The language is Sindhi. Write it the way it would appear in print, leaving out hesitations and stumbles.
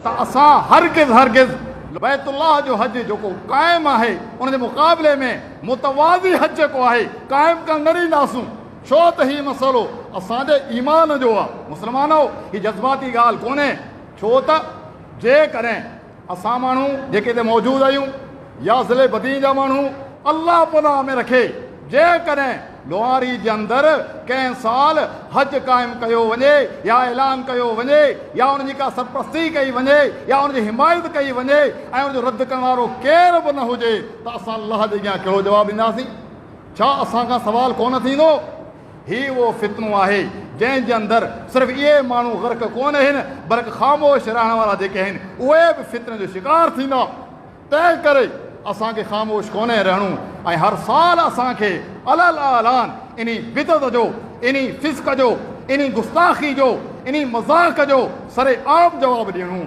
ته اسان هرگز هرگز بيت الله جو حج جيڪو قائم آهي ان جي مقابلي ۾ متوازي حج جيڪو آهي قائم ڪرڻ نه ڏينداسون ڇو ته هي مسئلو اسان جي ايمان جو آهي. مسلمانو هي جذباتي ڳالهه ڪونهي ڇو ته جيڪڏهن اسان ماڻهو جيڪي هتي موجود آهيون يا ضلعي بدين جا ماڻهو الله پناهه ۾ رکي جيڪڏهن لوهاري جي اندر ڪنهن سال حج قائم ڪيو وڃي يا اعلان ڪيو وڃي يا ان جي ڪا سرپرستي ڪئي وڃي يا ان جي حمايت ڪئي وڃي ۽ ان جو رد ڪرڻ وارو ڪير به نه هجي ته اسان الله جي اڳيان ڪهڙو جواب ڏينداسين؟ ڇا اسان کان سوال ڪونه ٿيندو؟ هي اهو فتنو آهي جنهن جي اندر صرف اهي ماڻهو غرق ڪونه آهن بلڪ خاموش رهڻ وارا جيڪي آهن اهي به فتني جو شڪار ٿيندا. تنهن ڪري اسان کي خاموش ڪونهي رهڻو ۽ هر سال اسان کي علي الاعلان انهي بدعت جو، انهي فسق جو، انهي گستاخي جو، انهي مذاق جو سر عام جواب ڏيڻو.